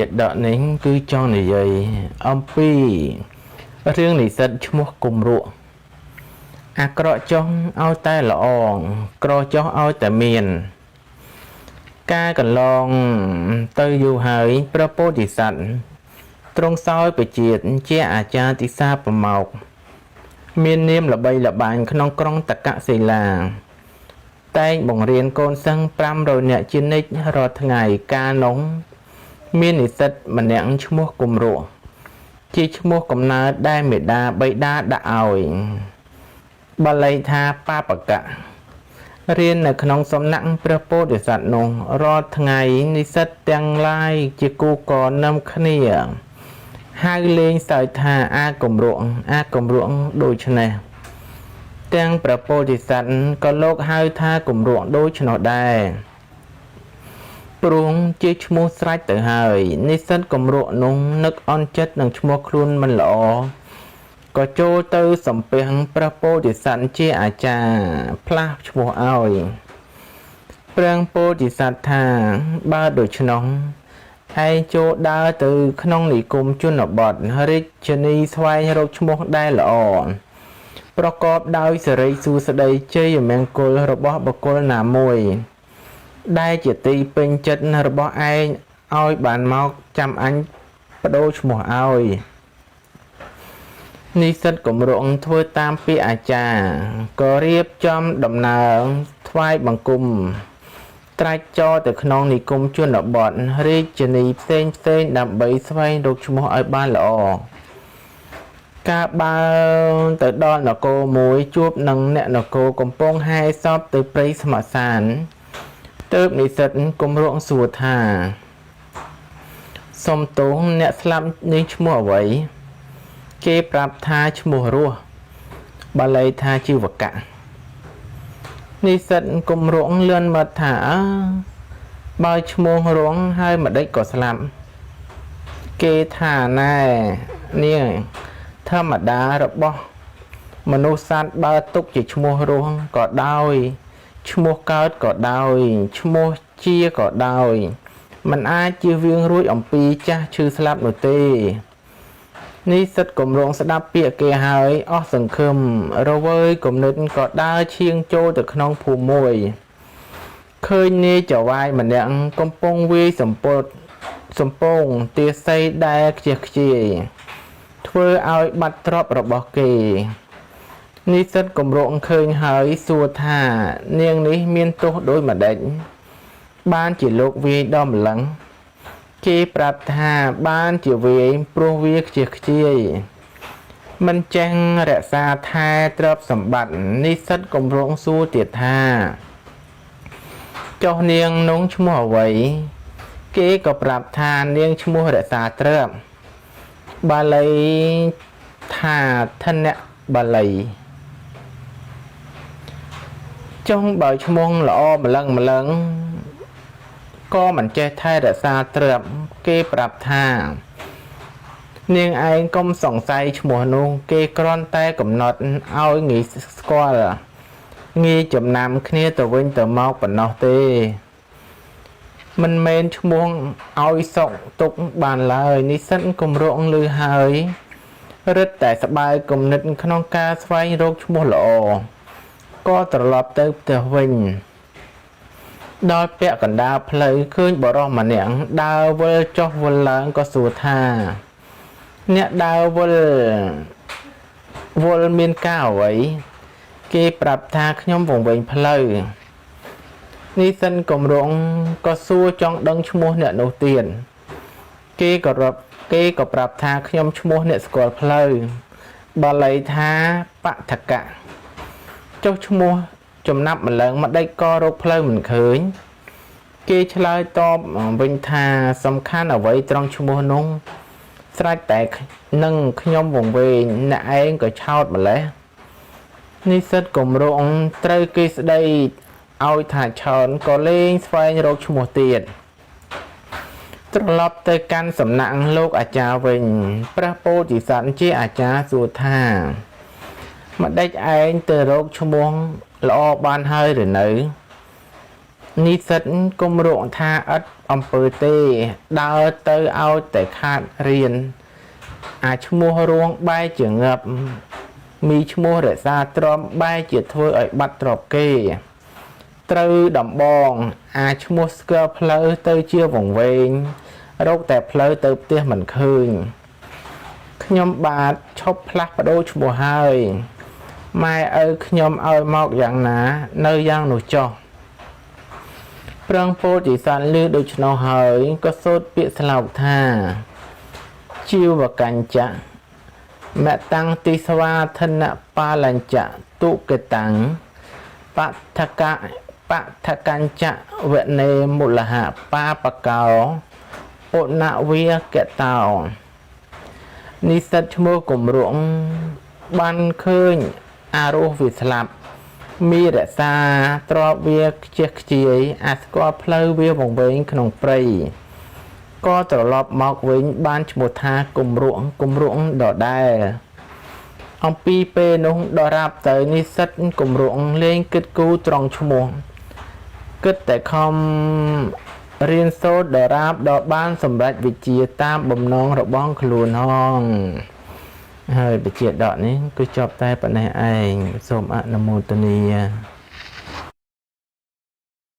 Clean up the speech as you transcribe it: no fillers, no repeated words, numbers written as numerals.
ជាតកនេះគឺចង់និយាយអំពីរឿងនិស្សិតឈ្មោះគំរក់អាក្រក់ចុះឲ្យតែល្អក្រចុះឲ្យតែមាន ការកន្លងទៅយូរហើយព្រះពោធិសត្វទ្រង់សោយពជាតិជាអាចារ្យទិសាប្រមោក មាននាមល្បីល្បាញក្នុងក្រុងតកសិលា តែងបង្រៀនកូនសិស្ស500នាក់ជានិច្ចរាល់ថ្ងៃកាលនោះមាននិស្សិតម្នាក់ឈ្មោះគំរក់ជាឈ្មោះកំណើតដែលមេដាបៃតាដាក់ឲ្យបាលីថាបាបកៈរៀននៅក្នុងសំណាក់ព្រះពោធិសត្វនោះរាល់ថ្ងៃនិស្សិតទាំងឡាយជាគូកននាំគ្នាហៅលេងសើចថាអាគំរក់អាគំរក់ដូច្នេះ ទាំងព្រះពោធិសត្វក៏លោកហៅថាគំរក់ដូច្នោះដែរព្រោះជាឈ្មោះស្រេចទៅហើយនិស្សិតគំរក់នោះនឹកអន់ចិត្តនឹងឈ្មោះខ្លួនមិនល្អក៏ចូលទៅសំពះព្រះពោធិសត្វជាអាចារ្យផ្លាស់ឈ្មោះឲ្យព្រះពោធិសត្វថាបើដូច្នោះឯងចូលដើរទៅក្នុងនិគមជនបទរាជនីស្វែងរកឈ្មោះដែលល្អ ប្រកបដោយសិរីសួស្តីជ័យមង្គលរបស់បុគ្គលណាមួយ ដែលជាទីពេញចិត្តរបស់ឯងឲ្យបានមកចាំអញប្ដូរឈ្មោះឲ្យនិស្សិតគម្រងធ្វើតាមពាក្យអាចារ្យក៏រៀបចំដំណើរថ្វាយបង្គំត្រាច់ចរទៅក្នុងនិគមជនបទរាជនីផ្សេងផ្សេងដើម្បីស្វែងរកឈ្មោះឲ្យបានល្អ ការបើទៅដល់នគរមួយជួបនឹងអ្នកនគរកំពុងហែសពទៅព្រៃស្មសានទើបនិស្សិតគម្រោងសួរថាសុំទោសអ្នកស្លាប់នេះឈ្មោះអ្វី គេប្រាប់ថាឈ្មោះរស់បាលីថាជីវកៈនិស្សិតគម្រោងលឿនមកថាអើបើឈ្មោះរងហើយម្ដេចក៏ស្លាប់គេថាណែនាងធម្មតារបស់មនុស្សសត្វបើទុកជាឈ្មោះរស់ក៏ដោយឈ្មោះកើតក៏ដោយឈ្មោះជាក៏ដោយมันអាចជៀសវាងរួចអំពីចាស់ឈឺស្លាប់នោះទេនិស្សិតគម្រោងស្ដាប់ពាក្យគេហើយអស់សង្ឃឹមរវើយគំនិតក៏ដើរឈៀងចូលទៅក្នុងភូមិមួយឃើញនាយចៅហ្វាយម្នាក់កំពុងវាយសម្ពុតសំពងទាសីដែលខ្ជះខ្ជាយធ្វើឲ្យបាត់ទ្រព្យរបស់គេនិស្សិតគម្រោងឃើញហើយសួរថានាងនេះមានទោសដូចម្ដេចបានជាលោកវាយដល់ម្លឹងគេប្រាប់ថាបានជាវាយព្រោះវាខ្ជះខ្ជាយមិនចេះរក្សាថែទ្រព្យសម្បត្តិនិស្សិតគម្រោងសួរទៀតថាចុះនាងនោះឈ្មោះអ្វីគេក៏ប្រាប់ថានាងឈ្មោះរក្សាទ្រព្យបាលីថាធនបាលីចុងបើឈ្មោះល្អម្លឹងម្លឹងក៏មិនចេះថែរក្សាទ្រព្យគេប្រាប់ថានាងឯងកុំសង្ស័យឈ្មោះនោះគេគ្រាន់តែកំណត់ឲ្យងាយស្គាល់ងាយចំណាំគ្នាទៅវិញទៅមកប៉ុណ្ណោះទេមិនមែនឈ្មោះឲ្យសុកទុកបានឡើយនិស្សិតគម្រោងឮហើយរឹតតែស្បើយគំនិតក្នុងការស្វែងរកឈ្មោះល្អក៏ត្រឡប់ទៅផ្ទះវិញដល់ពាក់កណ្ដាលផ្លូវឃើញបុរសម្នាក់ដើរវិលចុះវិលឡើងក៏សួរថាអ្នកដើរវិលវល់មានការអ្វីគេប្រាប់ថាខ្ញុំវង្វេងផ្លូវនិស្សិតគម្រោងក៏សួរចង់ដឹងឈ្មោះអ្នកនោះទៀតគេក៏រាប់គេក៏ប្រាប់ថាខ្ញុំឈ្មោះអ្នកស្គាល់ផ្លូវបាលីថាបថកៈចុះឈ្មោះចំណាប់ម្លឹងម្ដេចក៏រកផ្លូវមិនឃើញគេឆ្លើយតបវិញថាសំខាន់អ្វីត្រង់ឈ្មោះនោះស្រេចតែនឹងខ្ញុំវង្វេងអ្នកឯងក៏ឆោតម្លេះនិស្សិតគម្រោងត្រូវគេស្ដីឲ្យថាឆោនក៏លេងស្វែងរកឈ្មោះទៀតត្រឡប់ទៅកាន់សំណាក់លោកអាចារ្យវិញព្រះពោធិសត្វជាអាចារ្យសួរថាម្ដេចឯងទៅរកឈ្មោះល្អបានហើយឬនៅនិស្សិតគម្រោងថាឥត អំពើទេដើរទៅឲ្យតែខាតរៀនអាឈ្មោះរួងបែរជាងឹបមីឈ្មោះរក្សាទ្រាំបែរជាធ្វើឲ្យបាត់ទ្របគេ ត្រូវដំបងអាឈ្មោះស្គាល់ផ្លូវទៅជាវង្វេងរកតែផ្លូវទៅផ្ទះមិនឃើញខ្ញុំបាទឈប់ផ្លាស់ប្ដូរឈ្មោះហើយម៉ែឪខ្ញុំឲ្យមកយ៉ាងណា នៅយ៉ាងនោះចុះប្រឹងពោធិសត្វឮដូច្នោះហើយក៏សូត្រពាក្យស្លោកថាជីវកញ្ចៈមតាំងទិស្វាធនបាលញ្ចៈទុកតាំងបថកៈបថកញ្ចៈវនេមុលហបាបកោឧណវាកតោនិស្សិតឈ្មោះគម្រងបានឃើញអារស់វាស្លាប់មានរក្សាទ្របវាខ្ជះខ្ជាយអាស្គាល់ផ្លូវវាវង្វេងក្នុងព្រៃក៏ត្រឡប់មកវិញបានឈ្មោះថាគម្រក់គម្រក់ដដែលអំពីពេលនោះដរាបទៅនិស្សិតគម្រក់លេងគិតគូរត្រង់ឈ្មោះគិតតែខំរៀនសូត្រដរាបដល់បានសម្រេចវិជ្ជាតាមបំណងរបស់ខ្លួនហងហើយវិជ្ជាដកនេះគឺចប់តែប៉ុណ្ណេះឯងសូមអនុមោទនា។